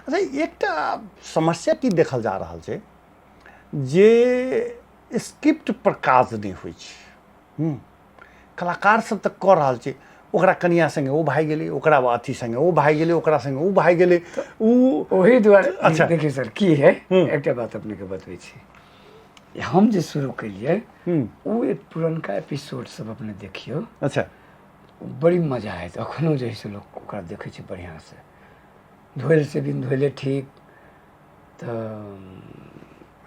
अच्छा, एकटा समस्या की देखल जा रहल छै जे स्क्रिप्ट पर काज नहि होइ छै। कलाकार सब तऽ कऽ रहल छै, ओकरा कनिया संगे ओ भागि गेलै, ओकरा अथी संगे ओ भागि गेलै, ओकरा संगे ओ भागि गेलै, ओ ओहि दुआरे। अच्छा, देखियौ सर, की है, एकटा बात अपनेके बतबै छी। हम जे शुरू केलियै, ओ एक पुरनका एपिसोड सब अपने देखियौ। बड़ी मजा आयत। अखनो जे है से लोक ओकरा देखै छै बढ़िआँसँ, धोल से बिन धोले ठीक तऽ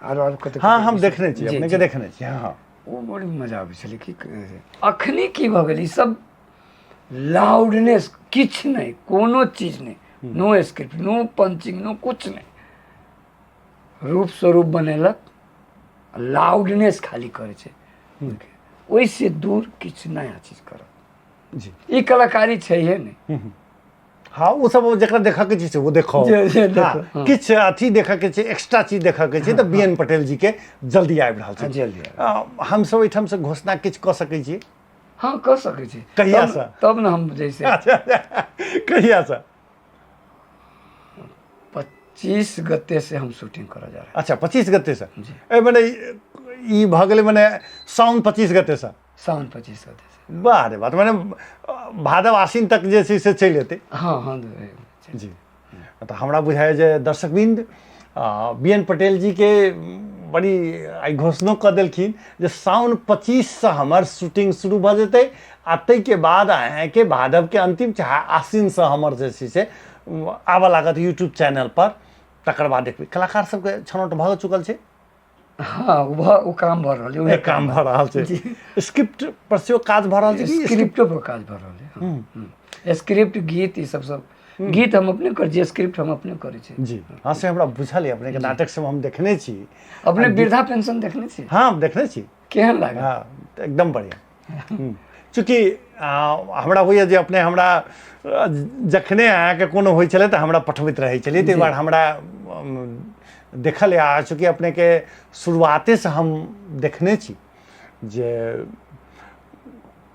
आरो आरो कतेक। हँ, हम देखने छी, अपनेके देखने छी। हँ। ओ बड़ी मजा आबै छलै। की अखनी की भऽ गेल, ई सब लाउडनेस किछु नहि, कोनो चीज नहि, नो स्क्रिप्ट, नो पंचिंग, नो कुछ नहि, रूप स्वरूप बनेलक, लाउडनेस खाली करै छै, ओहिसँ दूर किछु नया चीज करत ई कलाकारी छैहे नहि। हँ, ओ सब जकरा देखऽ के छै से ओ देखो। जे देखो, हँ, किछु अथी देखऽ के छै, एक्स्ट्रा चीज देखऽ के छै तऽ बी एन पटेल जी के जल्दी आबि रहल छै। जल्दी आबि। हमसब एहिठामसँ घोषणा किछु कऽ सकै छी? हँ, कऽ सकै छी। कहिया सँ? तब ने हम जैसे कहियासँ? 25 गते से हम शूटिंग करऽ जा रहल। अच्छा, 25 गतेसँ? जी। ए मने ई भऽ गेलै, मने साउन 25 गतेसँ? साउन 25 गते से। वाह रे बात, मने भादव आश्विन तक जे छै से चलि एतै। हँ। जी, तऽ हमरा बुझाइए जे दर्शकवृन्द, बी एन पटेल जीके बड़ी आइ घोषणो कऽ देलखिन जे साउन 25सँ हमर शूटिंग शुरू भऽ जेतै आ ताहिके बाद अहाँके भादवके अन्तिम चाहे आश्विनसँ हमर जे छै से आबऽ लागत यूट्यूब चैनलपर, तकर बाद देखबै। कलाकार सबके छनौट भऽ चुकल छै? हँ, ओ काम भऽ रहल छै। काम भऽ रहल छै। स्क्रिप्ट पर सेहो काज भऽ रहल छै कि? स्क्रिप्टो पर काज भऽ रहल छै। स्क्रिप्ट, गीत, ई सब सब गीत हम अपने करै छी, स्क्रिप्ट हम अपने करै छी। जी हँ, से हमरा बुझल यऽ, अपनेके नाटक सब हम देखने छी। अपने वृद्धा पेंशन देखने छी? हँ, हम देखने छी। केहन लागल? हँ, एकदम बढ़िआँ। चूँकि हमरा होइए जे अपने हमरा जखने अहाँके कोनो होइ छलै तऽ हमरा पठबैत रहै छलियै, ताहि दुआरे हमरा देखल। आ चूँकि अपनेके शुरुआतेसँ हम देखने छी जे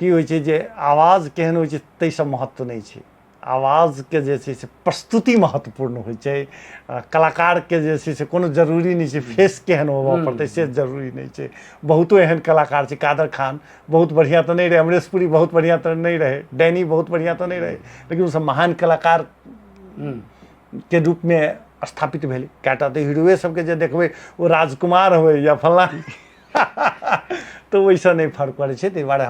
की होइ छै, जे आवाज केहन होइ छै ताहिसँ महत्व नहि छै, आवाजके जे छै से प्रस्तुति महत्वपूर्ण होइ छै। कलाकारके जे छै से कोनो जरूरी नहि छै फेस केहन होबऽ पड़तै, से जरूरी नहि छै। बहुतो एहन कलाकार छै, कादर खान बहुत बढ़िआँ तऽ नहि रहै, अमरीश पुरी बहुत बढ़िआँ तऽ नहि रहै, डैनी बहुत बढ़िआँ तऽ नहि रहै, लेकिन ओसभ महान कलाकार के रूपमे स्थापित भेलै। कएटा तऽ हीरोए सबके जे देखबै, ओ राजकुमार होइ या फल्लाँ, तऽ ओहिसँ नहि फर्क पड़ै छै, ताहि दुआरे।